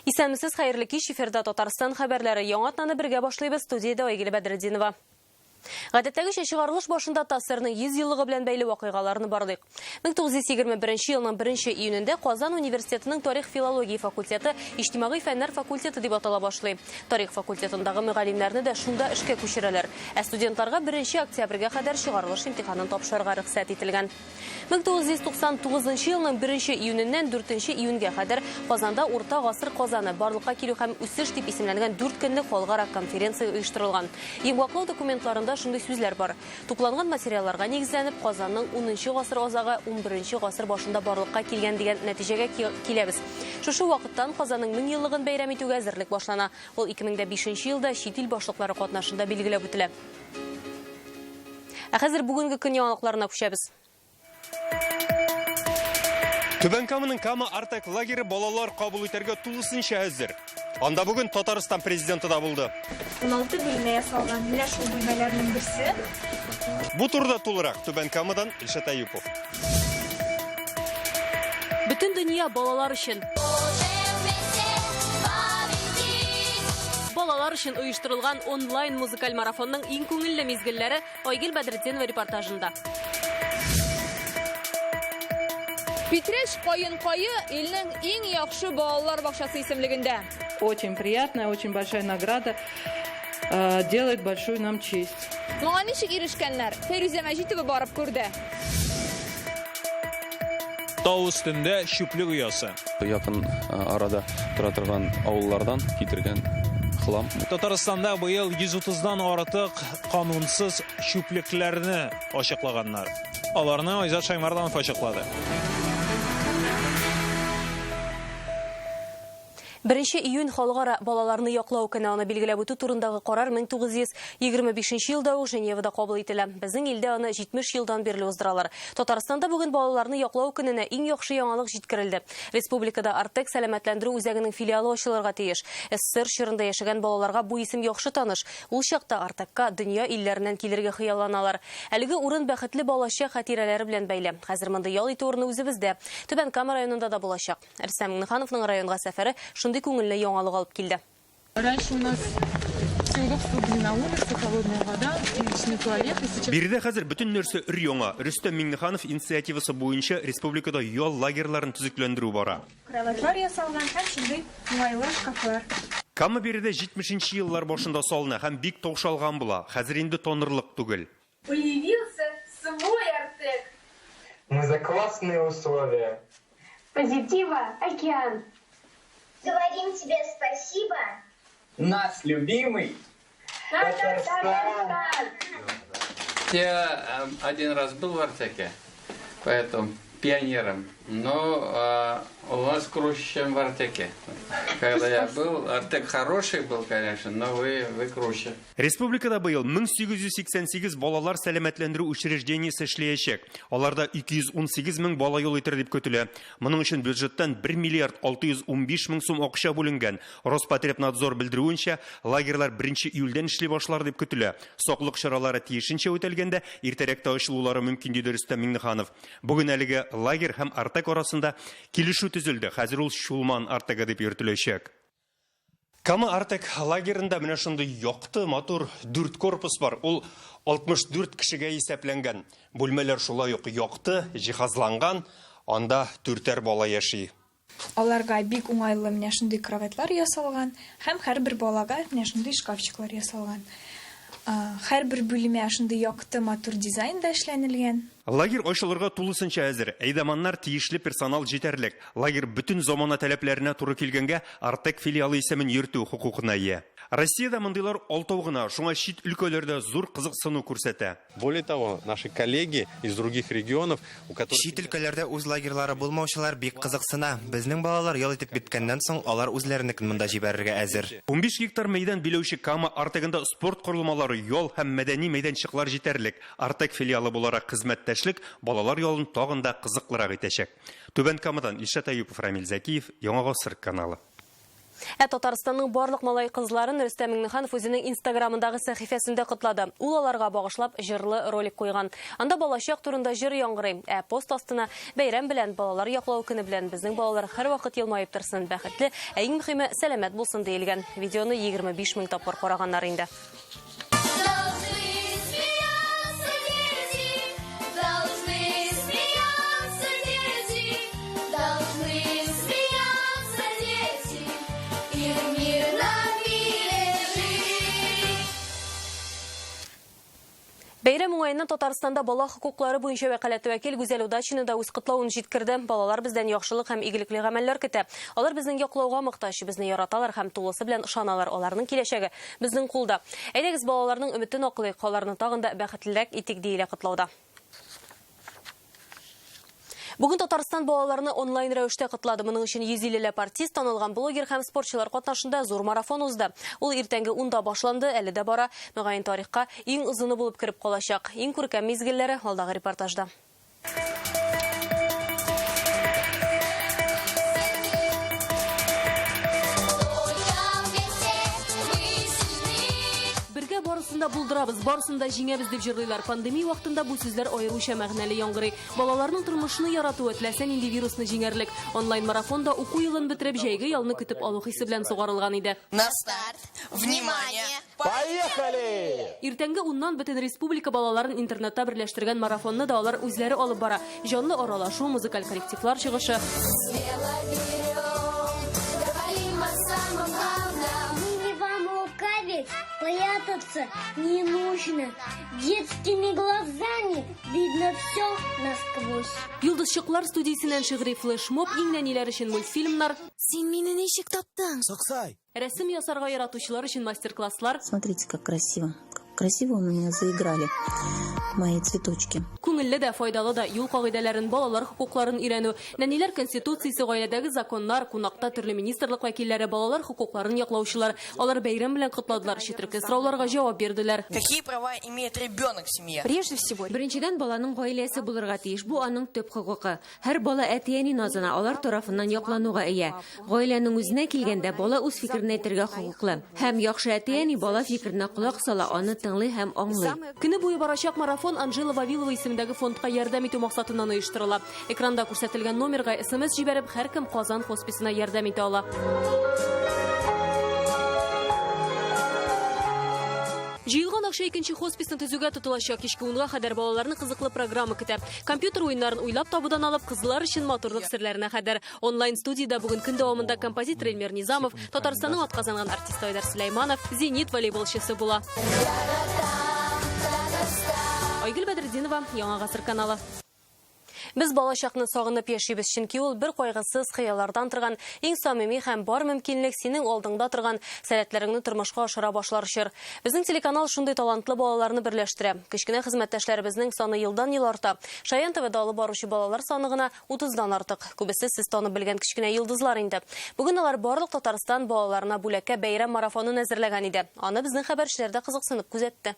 Исәнмесез, хәерле кич, эфирда Татарстан хәбәрләре. Яңа атнаны бергә башлыйбыз. Студиядә Айгөл Бәдретдинова. Гадәттәгечә чыгарылыш башында ТАССРның 100 еллыгы белән бәйле вакыйгаларны барлыйк. 1921 елның 1 июнендә Казан университетының тарих-филология факультеты иҗтимагый фәннәр факультеты дип атала башлый. Тарих факультетындагы мөгаллимнәрне дә шунда эшкә күчерәләр. Ә студентларга 1 октябрьгә кадәр чыгарылыш имтиханын тапшырырга рөхсәт ителгән. 1999 елның 1 июненнән 4 июньгә кадәр Казанда Урта гасыр Казаны, барлыкка килү һәм үсеш дип исемләнгән дүрт көнлек халыкара конференция оештырылган. Йомгаклау документларында шундый сүзләр бар. Тупланган материалларга нигезләнеп, Казанның унынчы гасыр азагы, унберенче гасыр башында барлыкка килгән дигән нәтиҗәгә киләбез. Шушы вакыттан Казанның 1000 еллыгын бәйрәм итүгә әзерлек башлана. Ул 2005 елда чит ил башлыклары катнашында билгеләп үтелә. Ә хәзер бүгенге көн яңалыкларына күчәбез. Түбән Каманың Кама Артек лагере балалар кабул итәргә тулысынча әзер. Анда бүген Татарстан президенты да булды. 16 бүлмә ясалган. Менә шул бүлмәләрнең берсе. Бу турыда тулырак Түбән Камадан Илшат Әюпов. Бөтен дөнья балалар өчен. Балалар өчен оештырылган онлайн музыкаль марафонның иң күңелле мизгелләре Айгөл Бәдретдинова репортажында. Питрәч каенкае илнең иң яхшы балалар бакчасы исемлегендә. Очень приятная, очень большая награда, делает большую нам честь. Моңа ничек ирешкәннәр? Фәйрүзә Мәҗитова барып күрде. Тау өстендә чүплек оясы. Якын арада тора торган авыллардан китергән хлам. Татарстанда быел 130 дан артык канунсыз чүплекләрне ачыклаганнар. Аларны Айзат Шаймарданов ачыклады. Беренче июнь халыкара балаларны яклау көне аны билгеләп үтү турындагы карар 1925 елда ук Женевада кабул ителә. Безнең илдә аны 70 елдан бирле уздыралар. Татарстанда бүген балаларны яклау көненә иң яхшы яңалык җиткерелде. Республикада Артек сәламәтләндерү үзәгенең филиалы ачылырга тиеш. СССР чорында яшәгән балаларга бу исем яхшы таныш. Ул чакта Артекка дөнья илләреннән килергә хыялланалар. Әлеге урын бәхетле балачак хатирәләре белән бәйле. Хәзер мондый ял итү урыны үзебездә, Түбән Кама районында да булачак. Рөстәм Миңнехановның районга сәфәре шундый күңелле яңалык алып килде. Раньше у нас все удобства были на улице, холодная вода, личный туалет. И сейчас... Биредә хәзер бөтен нәрсә өр-яңа. Рөстәм Миңнеханов инициативасы буенча республикада ял лагерьларын төзекләндерү бара. Кроватьлар ясалган һәм шундый уңайлы шкафлар. Кама биредә 70 нче еллар башында салына һәм бик таушалган була. Хәзер инде танырлык түгел. Появился свой Артек! Мы за классные условия! Позитива океан! Говорим тебе спасибо! Наш любимый Татарстан! Я один раз был в Артеке, поэтому пионером, но у вас круче, чем в Артеке. Когда я был, Артек хороший был, конечно, но вы, вы круче. Республикада быел 1888 балалар сәламәтләндерү учреждениесе эшләячәк. Аларда 218 мең бала ял итер дип көтелә. Моның өчен бюджеттан 1 миллиард 615 мең сум акча бүленгән. Роспотребнадзор белдерүенчә, лагерьлар 1 июльдән эшли башлар дип көтелә. Саклык чаралары тиешенчә үтәлгәндә, иртәрәк тә ачылулары мөмкин, диде Рөстәм Миңнеханов. Бүген әлеге лагерь һәм Артек арасында килешү төзелде. Хәзер ул Чулман Артегы дип йөртеләчәк. Кама Артек лагерында менә шундый якты, матур дүрт корпус бар. Ул 64 кешегә исәпләнгән. Бүлмәләр шулай ук якты, җиһазланган. Анда дүртәр бала яши. Аларга бик уңайлы менә шундый кроватьлар ясалган һәм һәрбер балага менә шундый шкафчиклар ясалган. Һәрбер бүлмә шундый якты, матур дизайнда эшләнелгән. Лагерь ачылырга тулысынча әзер. Әйдаманнар, тиешле персонал җитәрлек. Лагерь бөтен замана таләпләренә туры килгәнгә, Артек филиалы исемен йөртү хокукына ия. Россиядә мондыйлар алтау гына, шуңа чит өлкәләр дә зур кызыксыну күрсәтә. Более того, наши коллеги из других регионов, у которых... Чит өлкәләрдә үз лагерьлары булмаучылар бик кызыксына. Безнең балалар ял итеп беткәннән соң, алар үзләренекен монда җибәрергә әзер. 15 гектар мәйдан биләүче Кама Артегында спорт корылмалары, ял һәм мәдәни мәйданчыклар җитәрлек. Артек филиалы буларак хезмәттәшлек балалар ялын тагын да кызыклырак итәчәк. Түбән Камадан Илшат Әюпов, Рамил Зәкиев, Яңа Гасыр каналы. Ә Татарстанның барлык малай-кызларын Рөстәм Миңнеханов үзенең Инстаграмындагы сәхифәсендә котлады. Ул аларга багышлап җырлы ролик куйган. Анда балачак турында җыр яңгырый. Ә пост астына бәйрәм белән, балалар яклау көне белән безнең балалар һәрвакыт елмаеп торсын, бәхетле, ә иң мөхиме сәламәт булсын диелгән. Видеоны 25 мең тапкыр караганнар инде. Бәйрәм уңаеннан Татарстанда бала хокуклары буенча вәкаләтле вәкил Гүзәл Удачина да үз котлавын җиткерде. Балалар бездән яхшылык һәм игелекле гамәлләр көтә. Алар безнең яклауга мохтаҗ, безне яраталар һәм тулысы белән ышаналар. Аларның киләчәге безнең кулда. Әйдәгез, балаларның өметен аклыйк, аларны тагын да бәхетлерәк итик, диелә котлауда. Бүген Татарстан балаларны онлайн рәвештә котлады. Моның өчен 150 ләп артист, танылган блогер һәм спортчылар катнашында зур марафон узды. Ул иртәнге унда башланды, әле дә бара. Мөгаен, тарихка иң озыны булып кереп калачак. Иң күркәм мизгелләре алдагы репортажда. Бергә барысын да булдырабыз, барысын да җиңәбез дип җырлыйлар. Пандемия вакытында бу сүзләр аеруча мәгънәле яңгырый. Балаларның тормышны яратуы, теләсә нинди вирусны җиңәрлек. Онлайн-марафон да уку елын бетереп, җәйге ялны көтеп алу хисе белән сугарылган иде. На старт! Внимание! Поехали! Иртәнге уннан бөтен республика балаларын интернетта берләштергән марафонны да алар үзләре алып бара. Җанлы аралашу, музыкаль коллективлар чыгышы. Смело берем, говорим о самом главном. Мы не вам лукавить, прятаться не нужно. Детскими глазами видно все насквозь. Йолдызчыклар студиясеннән шигъри флешмоб, иң нәниләр өчен мультфильмнар. Син мине ничек таптың? Саксай! Рәсем ясарга яратучылар өчен мастер-класслар. Смотрите, как красиво. Как красиво у меня заиграли мои цветочки. Күңелле дә, файдалы да, юл кагыйдәләрен, балалар хокукларын өйрәнү, нәниләр конституциясе, гаиләдәге законнар, кунакта төрле министрлык вәкилләре, балалар хокукларын яклаучылар. Алар бәйрәм белән котладылар, четерекле сорауларга җавап бирделәр. Какие права имеет ребенок в семье? Прежде всего, Беренчедән, баланың гаиләсе булырга тиеш. Бу аның төп хокукы. Һәр бала әти-әни назына, алар тарафыннан яклануга ия. Гаиләнең үзенә килгәндә, бала үз фикерен әйтергә хокуклы. Һәм яхшы әти-әни бала фикеренә колак сала, аны тыңлый һәм аңлый. Көне буе барачак марафон Анжела Вавилова исемендәге фондка ярдәм итү максатыннан оештырыла. Экранда күрсәтелгән номерга смс җибәреп, һәркем Казан хосписына ярдәм итә ала. Җыелган акча икенче хосписны төзүгә тотылачак. Кичке унга кадәр балаларны кызыклы программа көтә. Компьютер уеннарын уйлап табудан алып, кызлар өчен матурлык серләренә кадәр. Онлайн студиядә бүген көн дәвамында композитор Эльмир Низамов, Татарстанның атказанган артисты Айдар Сөләйманов, Зенит волейболчысы була. Айгөл Бәдретдинова, Яңа Гасыр каналы. Без балачакны сагынып яшибез, чөнки ул бер кайгысыз хыяллардан торган иң самими һәм бар мөмкинлек синең алдыңда торган сәләтләреңне тормышка ашыра башлар чор. Безнең телеканал шундый талантлы балаларны берләштерә. Кечкенә хезмәттәшләребезнең саны елдан-ел арта. Шаян ТВда алып баручы балалар саны гына утыздан артык. Күбесе сез танып белгән кечкенә йолдызлар инде. Бүген алар барлык Татарстан балаларына бүләккә бәйрәм марафонын әзерләгән иде. Аны безнең хәбәрчеләр дә кызыксынып күзәтте.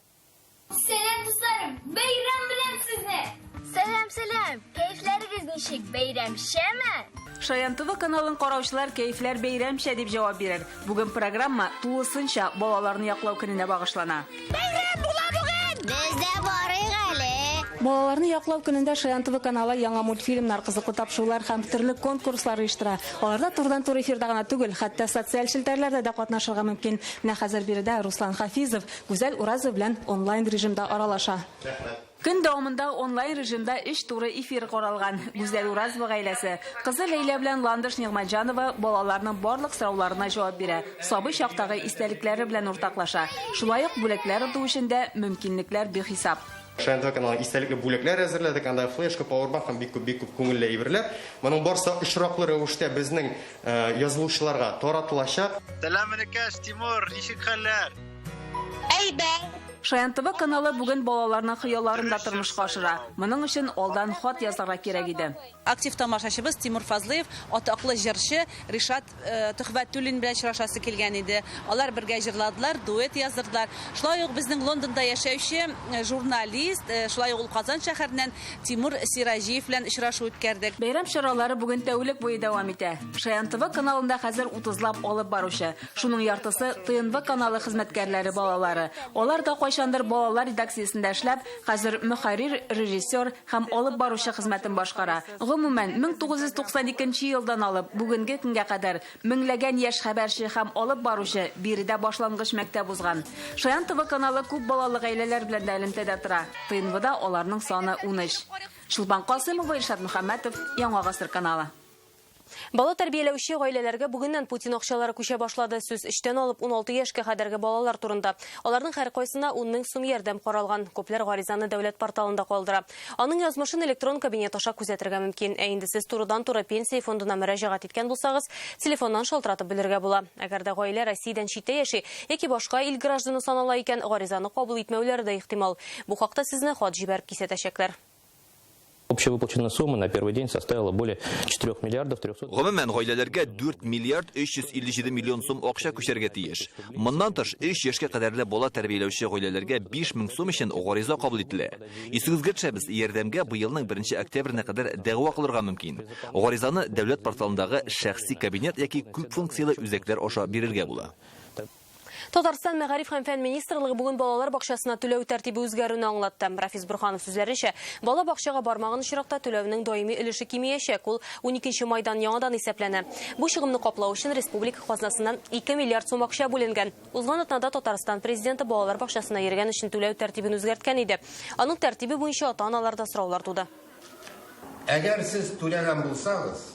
Сәлам, дусларым! Бәйрәм белән сезне! Сәлам, сәлам! Кәефләрегез ничек, бәйрәмчәме? Шаян ТВ каналын караучылар кәефләр бәйрәмчә дип җавап бирер. Бүген программа тулысынча балаларны яклау көненә багышлана. Бәйрәм була бүген! Без дә барыйк әле! Балаларны яклау көнендә Шаян ТВ каналы яңа мультфильмнар, кызыклы тапшырулар һәм төрле конкурслар оештыра. Аларда турыдан-туры эфирда гына түгел, хәтта социаль челтәрләрдә дә катнашырга мөмкин. Менә хәзер биредә Руслан Хафизов, Гүзәл Уразова белән онлайн режимда аралаша. Рәхмәт. Көн дәвамында онлайн режимда өч туры эфир каралган. Гүзәл Уразова гаиләсе, кызы Ләйлә белән Ландыш Нигъмәтҗанова балаларның барлык сорауларына җавап бирә, сабый чактагы истәлекләре белән уртаклаша. Шулай ук бүләкләр оту өчен дә мөмкинлекләр бихисап. Шаян ТВ каналының истәлекле бүләкләр әзерләдек. Анда флешка, пауэрбанк һәм бик күп, бик күп күңелле әйберләр. Моның барысы очраклы рәвештә безнең язылучыларга таратылачак. Сәлам, энекәш, Тимур, ничек хәлләр? Әйбәт. Шаян ТВ каналы бүген балаларның хыялларын да тормышка ашыра. Моның өчен алдан хат язарга кирәк иде. Актив тамашачыбыз Тимур Фазлыев, атаклы җырчы Ришат Төхвәтуллин белән очрашасы килгән иде. Алар бергә җырладылар, дуэт яздырдылар. Шулай ук безнең Лондонда яшәүче журналист, шулай ук ул Казан шәһәреннән Тимур Сираҗиев белән очрашу үткәрдек. Бәйрәм чаралары бүген тәүлек буе дәвам итә. Шаян ТВ каналында хәзер утызлап алып баручы. Шуның яртысы ТНВ каналы хезмәткәрләре балалары. Алар да кайчандыр балалар редакциясендә эшләп, хәзер мөхәррир, режиссер һәм алып баручы хезмәтен башкара. Гомумән, 1992 елдан алып бүгенге көнгә кадәр меңләгән яшь хәбәрче һәм алып баручы биредә башлангыч мәктәп узган. Шаян ТВ каналы күп балалы гаиләләр белән дә элемтәдә тора. ТНВда аларның саны 13. Чулпан Касыймова, Илшат Мөхәммәтов, Яңа Гасыр каналы. Бала тәрбияләүче гаиләләргә бүгеннән Путин акчалары күчә башлады. Сүз өчтән алып 16 яшькә кадәрге балалар турында. Аларның һәркайсына 10 мең сум ярдәм каралган. Күпләр гаризаны дәүләт порталында калдыра. Аның язмышын электрон кабинет аша күзәтергә мөмкин. Ә инде сез турыдан-туры пенсия фондына мөрәҗәгать иткән булсагыз, телефоннан шалтыратып белергә була. Әгәр дә гаилә Россиядән читтә яши яки башка ил гражданы санала икән, гаризаны кабул итмәүләре дә ихтимал. Бу хакта сезне хат җибәреп кисәтәчәкләр. Общая выплаченная сумма на первый день составила более 4 миллиардов 300... Гомумән, гаиләләргә 4 миллиард 357 миллион сум акча күчәргә тиеш. Моннан тыш, 3 яшькә кадәрле бала тәрбияләүче гаиләләргә 5000 сум өчен гариза кабул ителә. Исегезгә төшәбез, ярдәмгә быелның 1 октябренә кадәр дәгъва кылырга мөмкин. Гаризаны дәүләт порталындагы шәхси кабинет яки күпфункцияле үзәкләр аша бирергә була. Татарстан Мәгариф һәм фән министрлыгы бүген балалар бакчасына түләү тәртибе үзгәрүне аңлатты. Рафис Борһанов сүзләренчә, бала бакчага бармаган очракта түләүнең даими өлеше кимиячәк. Ул 12 майдан яңадан исәпләнә. Бу чыгымны каплау өчен республика казнасыннан 2 миллиард сум акча бүленгән. Узган атнада Татарстан президенты балалар бакчасына йөргән өчен түләү тәртибен үзгәрткән иде. Аның тәртибе буенча ата-аналарда сораулар туды. Әгәр сез түләгән булсагыз,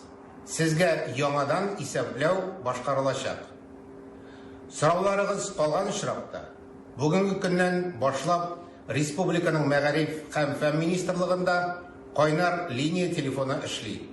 сезгә яңадан исәпләү башкарылачак. Сорауларыгыз калган очракта, бүгенге көннән башлап республиканың Мәгариф һәм фән министрлыгында кайнар линия телефоны эшли.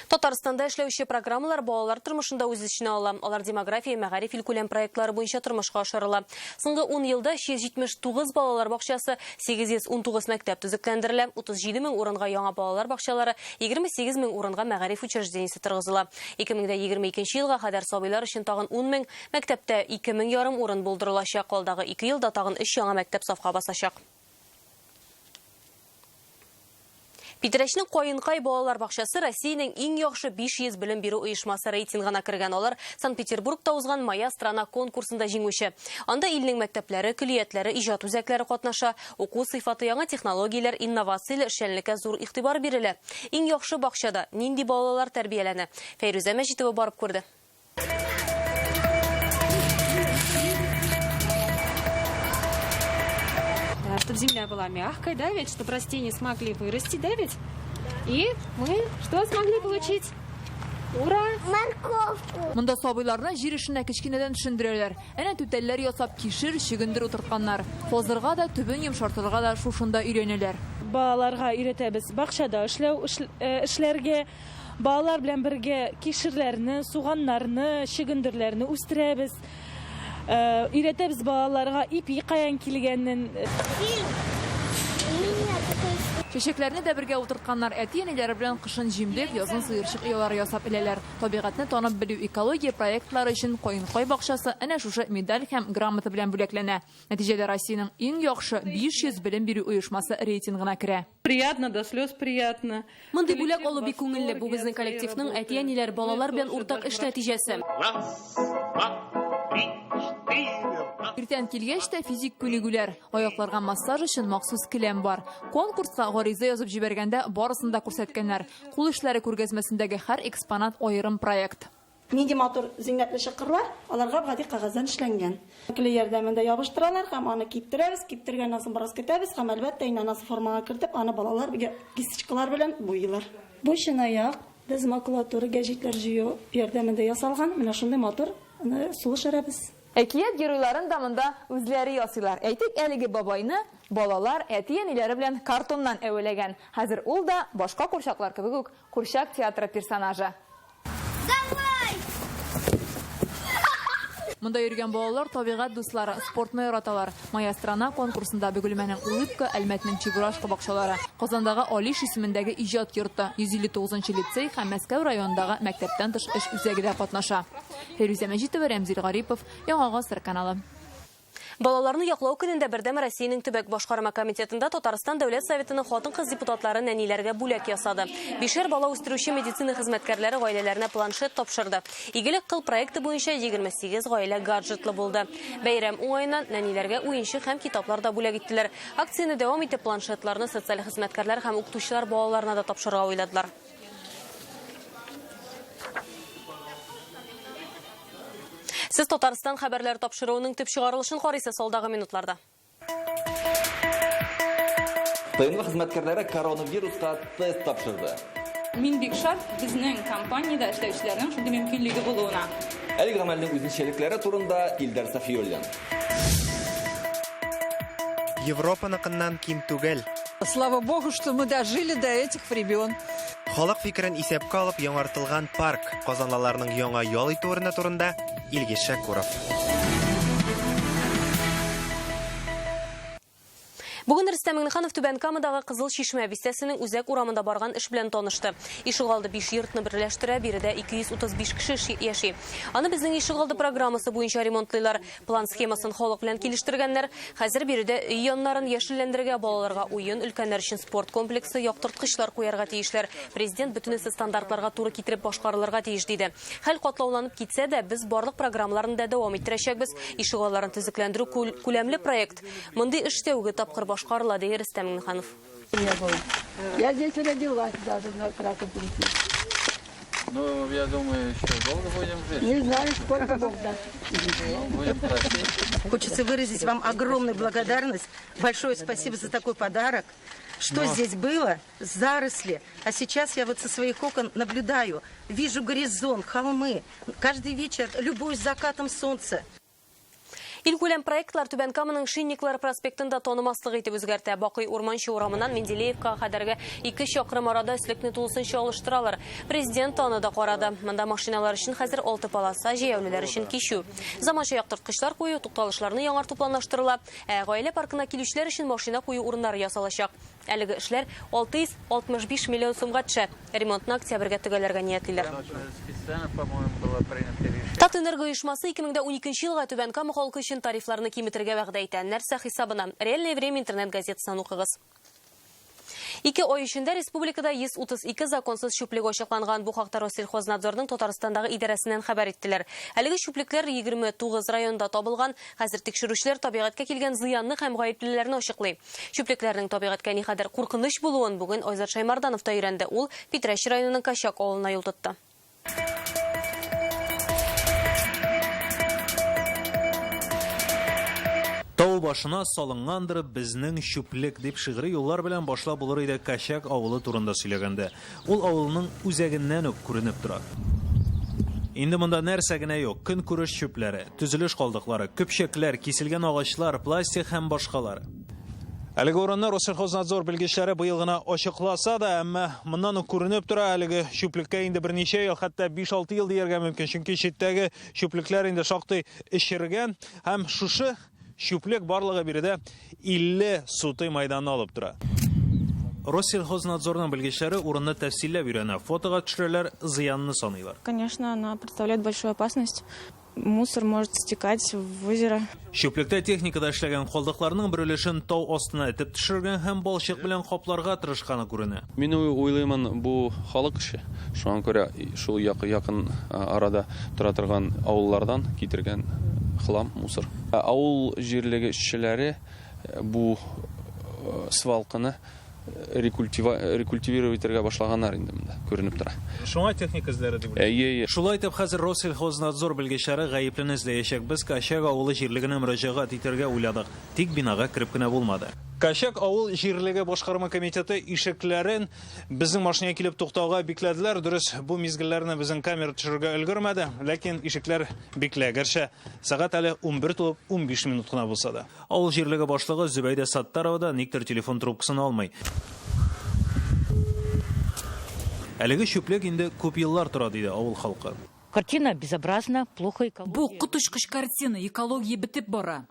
Татарстанда эшләүче программалар балалар тормышында үз эченә ала. Алар демография, мәгариф илкүләм проектлары буенча тормышка ашырыла. Соңгы 10 елда 379 балалар бакчасы, 819 мәктәп төзекләндерелә, 37 мең урынга яңа балалар бакчалары, 28 мең урынга мәгариф учреждениесе торгызыла. 2022 елга кадәр сабыйлар өчен тагын 10 мең, мәктәптә 2 мең ярым урын булдырылачак. Алдагы 2 елда тагын 3 яңа мәктәп сафка басачак. Питрәчнең Каенкай балалар бакчасы Россиянең иң яхшы 500 белем бирү оешмасы рейтингына кергән. Алар Санкт-Петербургта узган Моя страна конкурсында җиңүче. Анда илнең мәктәпләре, көллиятләре, иҗат үзәкләре катнаша. Уку сыйфаты, яңа технологияләр, инновацияле эшчәнлеккә зур игътибар бирелә. Иң яхшы бакчада нинди балалар тәрбияләнә? Фәйрүзә Мәҗитова барып күрде. Чтобы земля была мягкой, да ведь, чтобы растения смогли вырасти, да ведь? И мы что смогли получить? Ура! Морковку! Монда сабыйларны җир эшенә кечкенәдән төшендерәләр. Әнә түтәлләр ясап кишер, чөгендер утыртканнар. Казырга да, төбен йомшартырга да шушында өйрәнәләр. Балаларга өйрәтәбез бакчада эшләү, эшләргә. Балалар белән бергә кишерләрне, суганнарны, чөгендерләрне үстерәбез. Өйрәтәбез балаларга ипи каян килгәнен. Чәчәкләрне дә бергә утыртканнар. Әти-әниләре белән кышын җимлек, язын сыерчык оялары ясап эләләр. Табигатьне танып белү экология проектлары өчен Каенкай бакчасы әнә шушы медаль һәм грамота белән бүләкләнә. Нәтиҗәдә Россиянең иң яхшы 500 белем бирү оешмасы рейтингына керә. Приятно, до слез приятно. Мондый бүләк алу бик күңелле. Бу безнең коллективның әти-әниләр, балалар белән уртак эш нәтиҗәсе. Раз, два, три, четыре. Иртән килгәч тә физик күнегүләр, аякларга массаж өчен махсус келәм бар. Конкурска гариза язып җибәргәндә барысын да күрсәткәннәр. Кул эшләре күргәзмәсендәге һәр экспонат аерым проект. Нинди матур зиннәтле чокырлар, аларга гади кәгазьдән эшләнгән. Клей ярдәмендә ябыштыралар һәм аны киптерәбез, киптергәннән соң бераз көтәбез һәм әлбәттә инде анасы формага кертеп, аны балалар кисточкалар белән буйыйлар. Бу чынаяк без макулатура гәҗитләр җыю ярдәмендә ясалган, менә шундый матур, аны сулыш өрәбез. Әкият геройларын да монда үзләре ясыйлар. Әйтик, әлеге бабайны балалар әти-әниләре белән картоннан әвәләгән. Хәзер ул да башка курчаклар кебек үк курчак театры персонажы. Давай! Монда йөргән балалар табигать дуслары, спортны яраталар. Моя страна конкурсында Бөгелмәнең Улыбка, Әлмәтнең Чебурашка бакчалары, Казандагы Алиш исемендәге иҗат йорты, 159 нчы лицей һәм Мәскәү районындагы мәктәптән тыш эш үзәге дә катнаша. Фәйрүзә Мәҗитова, Рәмзил Гарипов, Яңа гасыр каналы. Балаларны яклау көнендә Бердәм Россиянең төбәк башкарма комитетында Татарстан Дәүләт Советының хатын-кыз депутатлары нәниләргә бүләк ясады. Бишәр бала үстерүче медицина хезмәткәрләре гаиләләренә планшет тапшырды. Игелек кыл проекты буенча 28 гаилә гаджетлы булды. Бәйрәм уңаеннан нәниләргә уенчык һәм китаплар да бүләк иттеләр. Акцияне дәвам итеп, планшетларны социаль хезмәткәрләр һәм укытучылар балаларына да тапшырырга уйладылар. Сез Татарстан хәбәрләре тапшыруының төп чыгарылышын карыйсыз алдагы минутларда. ТНВ хезмәткәрләре коронавируска тест тапшырды. Мин бик шат безнең компаниядә эшләүчеләрнең шундый мөмкинлеге булуына. Әлеге гамәлнең үзенчәлекләре турында Илдар Сафиуллин. Европаныкыннан ким түгел. Слава богу, что мы дожили до этих времен. Халык фикерен исәпкә алып яңартылган парк, казанлыларның яңа ял итү урыны турында Илгиз Шәкүров. Бүген Рөстәм Миңнеханов Түбән Камадагы Кызыл Чишмә бистәсенең үзәк урамында барган эш белән танышты. Ишегалды биш йортны берләштерә, биредә 235 кеше яши. Аны безнең ишегалды программасы буенча ремонтлыйлар. План схемасын халык белән килештергәннәр. Хәзер биредә өй яннарын яшелләндерергә, балаларга уен, өлкәннәр өчен спорт комплексы, яктырткычлар куярга тиешләр. Президент бөтенесе стандартларга туры китереп башкарылырга тиеш, диде. Хәл катлауланып китсә дә, без барлык программаларны да дәвам иттерәчәкбез. Ишегалларын төзекләндерү күләмле проект. Мондый эш тәүге тапкыр башкарыла, ди Рөстәм Миңнеханов. Я здесь родилась даже на Кракопункте. Ну, я думаю, еще долго будем жить. Не знаю, сколько Бог даст. Ну, будем просить. Хочется выразить вам огромную благодарность. Большое спасибо за такой подарок. Что Но. здесь было? Заросли. А сейчас я вот со своих окон наблюдаю. Вижу горизонт, холмы. Каждый вечер любуюсь закатом солнца. Илкүләм проектлар Түбән Каманың Шинниклар проспектын да танымаслык итеп үзгәртә. Бакый Урманчы урамыннан Менделеевка кадәрге 2 чакрым арада өслекне тулысынча алыштыралар. Президент аны да карады. Монда машиналар өчен хәзер 6 полоса, җәяүлеләр өчен кичү. Заманча яктырткычлар кую, тукталышларны яңарту планлаштырыла. Ә гаилә паркына килүчеләр өчен машина кую урыннары ясалачак. Әлеге эшләр 665 миллион сумга төшә. Ремонтны октябрьгә төгәлләргә ниятлиләр. Татэнерго оешмасы 2012 елга Түбән Кама халкы өчен тарифларны киметергә вәгъдә итә. Нәрсә хисабына? Реальное время интернет газетасыннан укыгыз. Ике ай эчендә республикада 132 законсыз чүплек ачыкланган. Бу хакта Россельхознадзорның Татарстандагы идарәсеннән хәбәр иттеләр. Әлеге чүплекләр 29 районда табылган. Хәзер тикшерүчеләр табигатькә килгән зыянны һәм гаеплеләрне ачыклый. Чүплекләрнең табигатькә никадәр куркыныч булуын бүген Айзат Шаймарданов та өйрәнде. Ул Питрәч районының Кощак авылына юл тотты. Тау башына салынгандыр безнең чүплек дип шигъри юллар белән башлап булыр иде Кощак авылы турында сөйләгәндә. Ул авылның үзәгеннән үк күренеп тора. Инде монда нәрсә генә юк, көнкүреш чүпләре, төзелеш калдыклары, көпчәкләр, киселгән агачлар, пластик һәм башкалар. Әлеге урынны Россельхознадзор белгечләре быел гына ачыкласа да, әмма моннан ук күренеп тора, әлеге чүплеккә инде берничә ел, хәтта 5-6 ел дияргә мөмкин, чөнки читтәге чүплекләр инде шактый эчергән һәм шушы чүплек барлыгы биредә 50 сутый майданны алып тора. Россельхознадзорның белгечләре урынны тәфсилләп өйрәнә, фотога төшерәләр, зыянны саныйлар. Конечно, она представляет большую опасность. Мусор может стекать в озеро. Чүплектә техникада эшләгән калдыкларның бер өлешен тау астына этеп төшергән һәм балчык белән капларга тырышканы күренә. Мин уйлыймын, бу халык эше. Шуңа күрә шул якын арада тора торган авыллардан китергән хлам, мусор. Авыл җирлеге эшчеләре бу свалканы рекультивировать итәргә башлаганнар инде монда, күренеп тора. Шуңа техника эзләре дип уйлыйм. Әйе, әйе. Шулай итеп, хәзер Россельхознадзор белгечләре гаеплене эзләячәк. Без Кощак авылы җирлегенә мөрәҗәгать итәргә уйладык. Тик бинага кереп кенә булмады. Кощак авыл җирлеге башкарма комитеты ишекләрен безнең машина килеп туктауга бикләделәр. Дөрес, бу мизгелләрне безнең камера төшерергә өлгермәде, ләкин ишекләр бикле. Гәрчә сәгать әле 11 тулып 15 минут кына булса да. Авыл җирлеге башлыгы Зөбәйдә Саттарова да никтер телефон трубкасын алмый. Әлеге чүплек инде күп еллар тора, диде авыл халкы. Картина безобразна, плохо экология. Бу коточкыч картина, экология бетеп бара.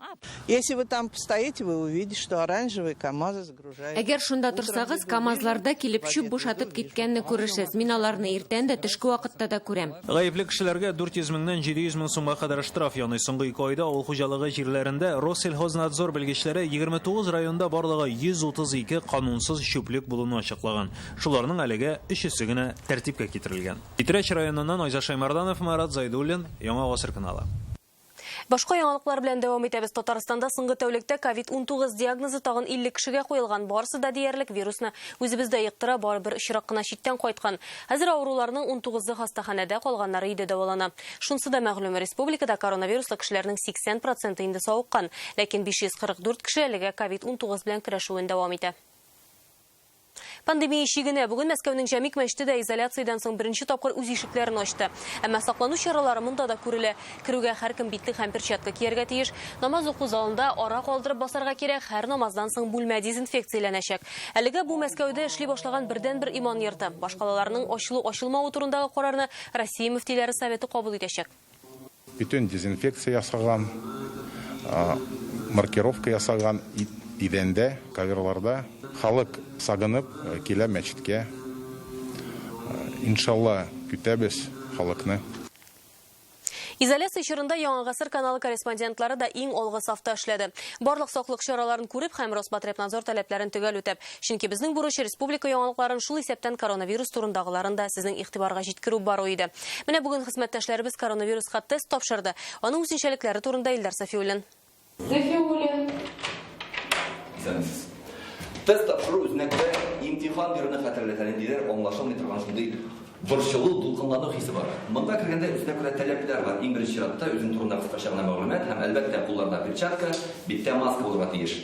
Если вы там постоите, вы увидите, что оранжевые КАМАЗы загружают. Әгәр шунда торсагыз, КАМАЗларда килеп чүп бушатып киткәнне күрерсез. Мин аларны иртән дә, төшке вакытта да күрәм. Гаепле кешеләргә 400 меңнән 700 мең сумга кадәр штраф яный. Соңгы ике айда авыл хуҗалыгы җирләрендә Россельхознадзор белгечләре 29 районда барлыгы 132 канунсыз чүплек булуны ачыклаган. Шуларның әлегә өчесе генә тәртипкә китерелгән. Питрәч районыннан Айза Шаймарданов, Марат Зайдуллин, Яңа Гасыр каналы. Башка яңалыклар белән дәвам итәбез. Татарстанда соңгы тәүлектә COVID-19 диагнозы тагын 50 кешегә куелган. Барысы да диярлек вирусны үзебездә йоктыра, бары бер очрак кына читтән кайткан. Хәзер авыруларның 19-ы хастаханәдә, калганнары өйдә дәвалана. Шунысы да мәгълүм, республикада коронавируслы кешеләрнең 80 проценты инде савыккан. Ләкин 544 кеше әлегә COVID-19 белән көрәшүен дәвам итә. Пандемия чигенә. Бүген Мәскәүнең Җәмигъ мәчете дә изоляциядән соң беренче тапкыр үз ишекләрен ачты. Әмма саклану чаралары монда да күрелә. Керүгә һәркем битлек һәм перчатка кияргә тиеш. Намаз уку залында ара калдырып басарга кирәк. Һәр намаздан соң бүлмә дезинфекцияләнәчәк. Әлегә бу Мәскәүдә эшли башлаган бердәнбер иман йорты. Башкалаларның ачылу-ачылмавы турындагы карарны Россия мөфтиләре советы кабул итәчәк. Бөтен дезинфекция ясаган, маркировка ясаган идәндә, коверларда. Халык сагынып килә мәчеткә. Иншалла, көтәбез халыкны. Изоляция чорында Яңа Гасыр каналы корреспондентлары да иң алгы сафта эшләде. Барлык саклык чараларын күреп һәм Роспотребнадзор таләпләрен төгәл үтәп. Чөнки безнең бурыч республика яңалыкларын, шул исәптән коронавирус турындагыларын да сезнең игътибарга җиткерү бару иде. Менә бүген хезмәттәшләребез коронавируска тест тапшырды. Аның үзенчәлекләре турында Илдар Сафиуллин. Сафиуллин. Исәнмесез. Тест тапшыру үзенә күрә имтихан бирүне хәтерләтә, ниндидер аңлашылмый торган шундый борчылу, дулкынлану хисе бар. Монда кергәндә үзенә күрә таләпләр бар. Иң беренче чиратта үзең турында кыскача гына мәгълүмат һәм, әлбәттә, кулларда перчатка, биттә маска булырга тиеш.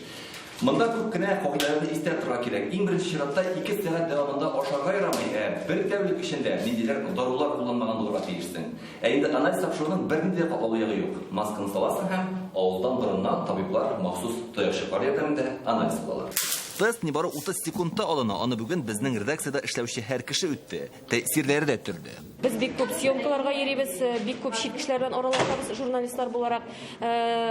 Монда күп кенә кагыйдәләрне истә тотарга кирәк. Иң беренче чиратта 2 сәгать дәвамында ашарга ярамый, ә бер тәүлек эчендә ниндидер дарулар кулланмаган булырга тиешсең. Ә инде анализ тапшыруның бернинди дә катлаулы ягы юк. Масканы саласың һәм авыздан, борыннан табиблар махсус таякчыклар ярдәмендә анализ алалар. Тест нибары 30 секундта алына. Аны бүген безнең редакциядә эшләүче һәр кеше үтте. Тәэсирләре дә төрле. Без бик күп съемкаларга йөрибез, бик күп чит кешеләр белән аралашабыз журналистлар буларак.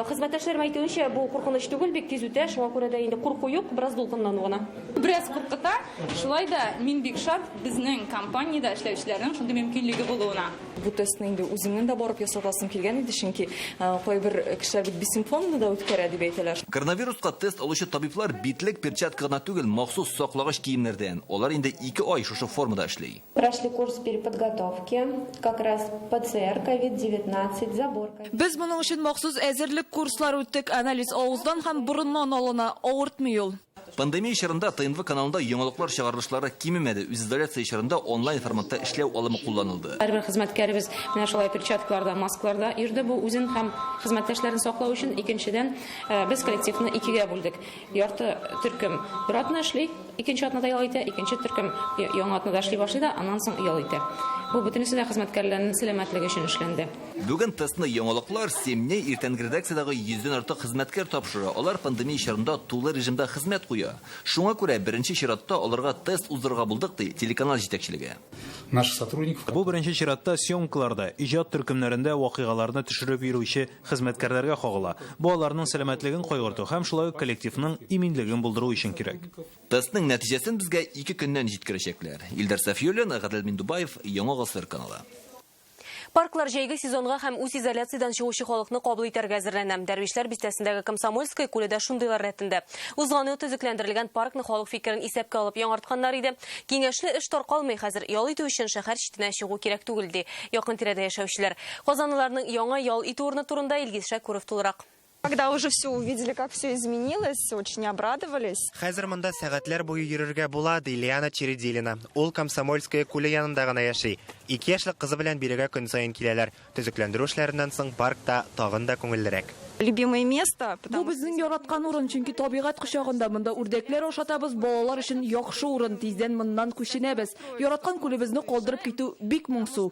Хезмәттәшләрем әйтүенчә, бу куркыныч түгел, бик тиз үтә, шуңа күрә дә инде курку юк, бераз дулкынлану гына. Бераз куркыта, шулай да мин бик шат безнең компаниядә эшләүчеләрнең шундый мөмкинлеге булуына. Бу тестны инде үземнең дә барып ясатасым килгән иде, чөнки кайбер кешеләр бит бессимптомлы да үткәрә дип әйтәләр. Коронавируска тест алучы табиблар битлек, перчатка гына түгел, махсус саклагыч киемнәрдән. Алар инде 2 ай шушы формада эшли. Прошли курс переподготовки, как раз ПЦР, ковид-19, забор. Без моның өчен махсус әзерлек курслары үттек. Анализ авыздан һәм борыннан алына, авыртмый ул. Пандемия чорында ТНВ каналында яңалыклар чыгарылышлары кимемәде. Үзизоляция чорында онлайн форматта эшләү алымы кулланылды. Һәрбер хезмәткәребез менә шулай перчаткаларда, маскаларда йөрде. Бу үзен һәм хезмәттәшләрен саклау өчен. Икенчедән, без коллективны икегә бүлдек. Ярты төркем бер атна эшли, икенче атнада ял итә, икенче төркем яңа атнада эшли башлый да, аннан соң ял итә. Бу бөтенесе дә хезмәткәрләрнең сәламәтлеге өчен эшләнде. Бүген тестны яңалыклар Семне иртәнге редакциядәге йөздән артык хезмәткәр тапшыра. Алар пандемия чорында тулы режимда хезмәт куя. Шуңа күрә беренче чиратта аларга тест уздырырга булдык, ди телеканал җитәкчелеге. Наши сотрудников. Бу беренче чиратта съемкаларда, иҗат төркемнәрендә вакыйгаларны төшереп йөрүче хезмәткәрләргә кагыла. Бу аларның сәламәтлеген кайгырту һәм шулай ук коллективның иминлеген булдыру өчен кирәк. Тестның нәтиҗәсен безгә 2 көннән җиткерәчәкләр. Илдар Сафиуллин, Гадел Миндубаев, Яңа Гасыр каналы. Парклар җәйге сезонга һәм үз изоляциядән чыгучы халыкны кабул итәргә әзерләнә. Дәрвишләр бистәсендәге Комсомольская күле дә шундыйлар рәтендә. Узган ел төзекләндерелгән паркны халык фикерен исәпкә алып яңартканнар иде. Киңәшле эш таркалмый хәзер. Ял итү өчен шәһәр читенә чыгу кирәк түгел, ди якын тирәдә яшәүчеләр. Казанлыларның яңа ял итү урыны турында Илгиз Шәкүров тулырак. Когда уже все увидели, как все изменилось, очень обрадовались. Хәзер монда сәгатьләр буе йөрергә була, ди Лиана Чередилина. Ул Комсомольская күле янында гына яши. 2 яшьлек кызы белән бирегә көн саен киләләр. Төзекләндерү эшләреннән соң паркта тагын да күңеллерәк. Любимое место, Бу безнең яраткан урын, чөнки табигать кочагында монда үрдәкләр ашатабыз, балалар өчен яхшы урын, тиздән моннан күченәбез. Яраткан күлебезне калдырып китү бик моңсу.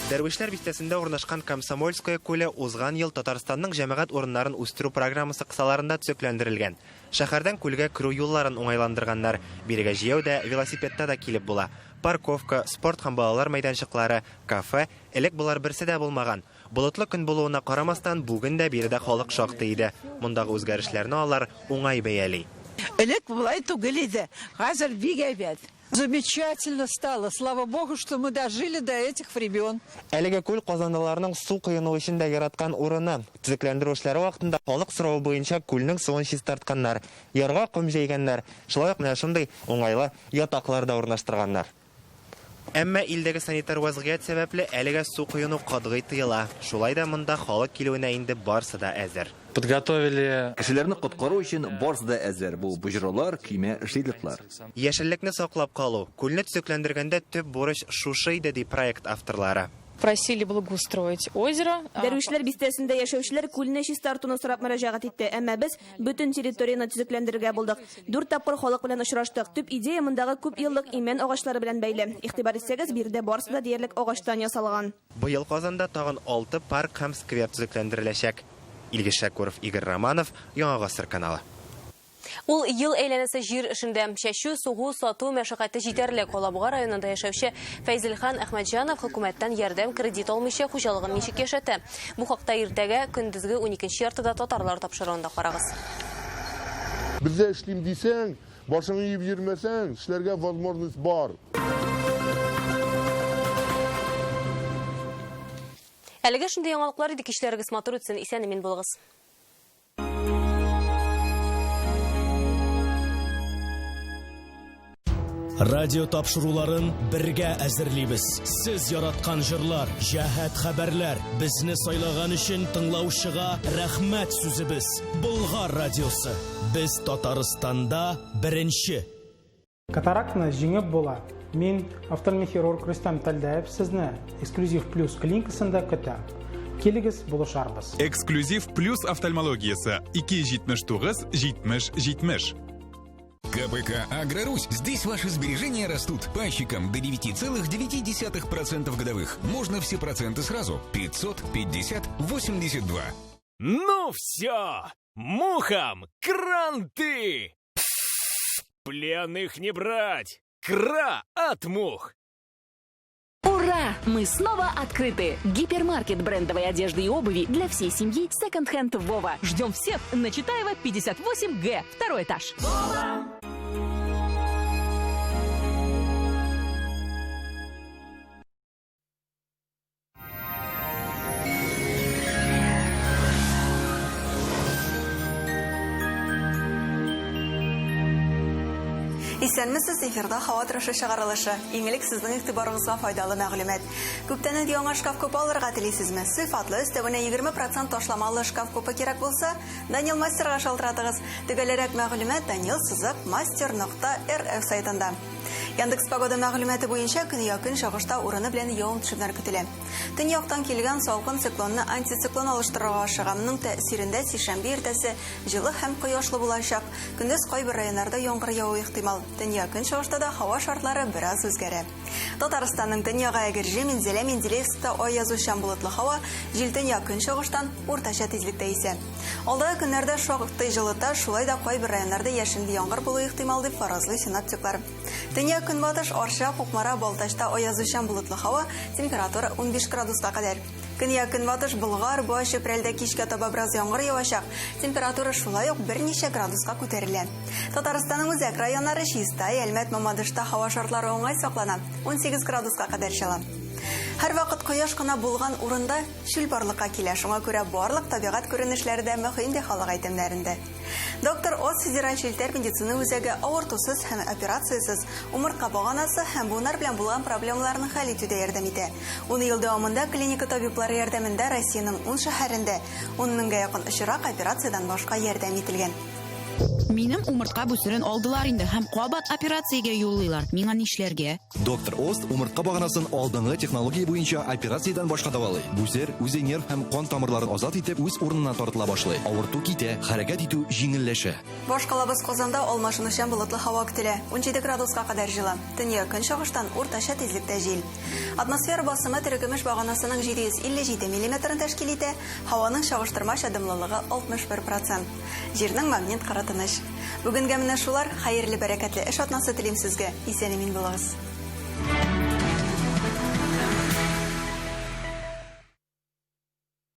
Дәрвишләр бистәсендә урнашкан Комсомольское күле узган ел Татарстанның җәмәгать урыннарын үстерү программасы кысаларында төзекләндерелгән. Шәһәрдән күлгә керү юлларын уңайландырганнар. Бирегә җәяү дә, велосипедта да килеп була. Парковка, спорт һәм балалар мәйданчыклары, кафе, элек болар берсе дә булмаган. Болытлы көн булуына карамастан, бүген дә биредә халык шактый иде. Мондагы үзгәрешләрне алар уңай бәяли. Элек болай түгел иде. Хәзер бик әйбәт. Замечательно стало. Слава богу, что мы дожили до этих времен. Әлеге күл казанлыларның су коену өчен дә яраткан урыны. Төзекләндерү эшләре вакытында халык соравы буенча күлнең суын чистартканнар, ярга ком җәйгәннәр, шулай ук менә шундый уңайлы ятаклар да урнаштырганнар. Әмма илдәге санитар вазгыять сәбәпле әлегә су коену катгый тыела. Шулай да монда халык килүенә инде барсы да әзер. Подготовили. Кешеләрне коткару өчен барысы да әзер. Бу боҗралар, көймә, жилетлар. Яшеллекне саклап калу, күлне төзекләндергәндә төп бурыч шушы иде, ди проект авторлары. Просили благоустроить озеро. Дәрвишләр бистәсендә яшәүчеләр күлне чистартуны сорап мөрәҗәгать итте. Әмма без бөтен территорияне төзекләндерергә булдык. Дүрт тапкыр халык белән очраштык. Төп идея мондагы күп еллык имән агачлары белән бәйле. Игътибар итсәгез, биредә барысы да диярлек агачтан ясалган. Быел Казанда тагын 6 парк һәм сквер төзекләндереләчәк. Илгиз Шәкүров, Игорь Романов, Яңа Гасыр каналы. Ул ел әйләнәсе җир эшендә. Чәчү, сугу, сату мәшәкате җитәрлек. Алабуга районында яшәүче Фәйзелхан Әхмәтҗанов хөкүмәттән ярдәм кредит алмыйча хуҗалыгын ничек яшәтә? Бу хакта иртәгә көндезге 12 яртыда татарлар тапшыруында карагыз. Бездә эшлим дисәң, башыңны иеп йөрмәсәң, эшләргә возможность бар. Әлегә шундый яңалыклар иде, кичләрегез матур үтсен, исән-имин булыгыз. Радио тапшыруларын бергә әзерлибез. Сез яраткан җырлар, җәһәт хәбәрләр, безне сайлаган өчен тыңлаучыга рәхмәт сүзебез. Болгар радиосы. Без Татарстанда беренче. Катарактаны җиңеп була. Мин, офтальмохирург Рөстәм Тәлдәев, сезне Эксклюзив Плюс клиникасында көтәм. Килегез, булышарбыз. Эксклюзив Плюс офтальмологиясе 279 70 70. КПК «Агрорусь». Здесь ваши сбережения растут. Пайщикам до 9,9% годовых. Можно все проценты сразу. 550 82. Ну все! Мухам кранты! Пленных не брать! Кра от мух! Ура! Мы снова открыты! Гипермаркет брендовой одежды и обуви для всей семьи Second Hand Вова. Ждем всех на Читаева 58Г, второй этаж. Вова! Исәнмесез, эфирда һава торышы чыгарылышы. Иң элек сезнең игътибарыгызга файдалы мәгълүмат. Күптән инде яңа шкаф купе алырга телисезме? Сыйфатлы, өстәвенә 20% ташламалы шкаф купе кирәк булса, Данил Мастерга шалтыратыгыз. Төгәлрәк мәгълүмат Данил сызык мастер нокта рф сайтында. Яндекс Погода мәгълүматы буенча көньяк-көнчыгышта урыны белән явым-төшемнәр көтелә. Төньяктан килгән салкын циклонны антициклон алыштырырга ашыга. Моның тәэсирендә сишәмбе иртәсе җылы һәм кояшлы булачак. Көндез кайбер районнарда яңгыр явуы ихтимал. Төньяк-көнчыгышта да һава шартлары бераз үзгәрә. Татарстанның төньягы Әгерҗе, Минзәлә, Менделеевскта аязучан болытлы һава, җил төньяк-көнчыгыштан уртача тизлектә исә. Алдагы көннәрдә шактый җылыта, шулай да кайбер районнарда яшенле яңгыр булуы ихтимал, дип фаразлый синоптиклар. Төньяк-көнбатыш, Арча, Кукмара, Балтачта аязучан болытлы һава, температура 15 градуска кадәр. Көньяк-көнбатыш, Болгар, Буа, Чүпрәлдә кичкә таба бераз яңгыр явачак, температура шулай ук берничә градуска күтәрелә. Татарстанның үзәк районнары Чистай, Әлмәт, Мамадышта һава шартлары уңай саклана, 18 градуска кадәр җылы. Һәрвакыт кояш кына булган урында чүл барлыкка килә, шуңа күрә барлык табигать күренешләре дә мөһим, ди халык әйтемнәрендә. Доктор Оз федераль челтәр медицина үзәге авыртусыз һәм операциясез умыртка баганасы һәм буыннар белән булган проблемаларны хәл итүдә ярдәм итә. Ун ел дәвамында клиника табиблары ярдәмендә Россиянең ун шәһәрендә ун меңгә якын очрак операциядән башка ярдәм ителгән. Минем умыртка бүсерен алдылар инде һәм кабат операциягә юллыйлар. Миңа нишләргә? Доктор Ост умыртка баганасын алдынгы технология буенча операциядән башка дәвалый. Бүсер үзе нерв һәм кан тамырларын азат итеп, үз урынына тартыла башлый. Авырту китә, хәрәкәт итү җиңелләшә. Башкалабыз Казанда алмашынучан болытлы һава көтелә. 17 градуска кадәр җылы. Төньяк көнчыгыштан уртача тизлектә җил. Атмосфера басымы терекөмеш баганасының 757 миллиметрын тәшкил итә, һаваның чагыштырмача дымлылыгы 61 процент. Җирнең магнит кыры тыныч. Бүгенгә менә шулар. Хәерле, бәрәкәтле эш атнасы телим сезгә. Исән-имин булыгыз.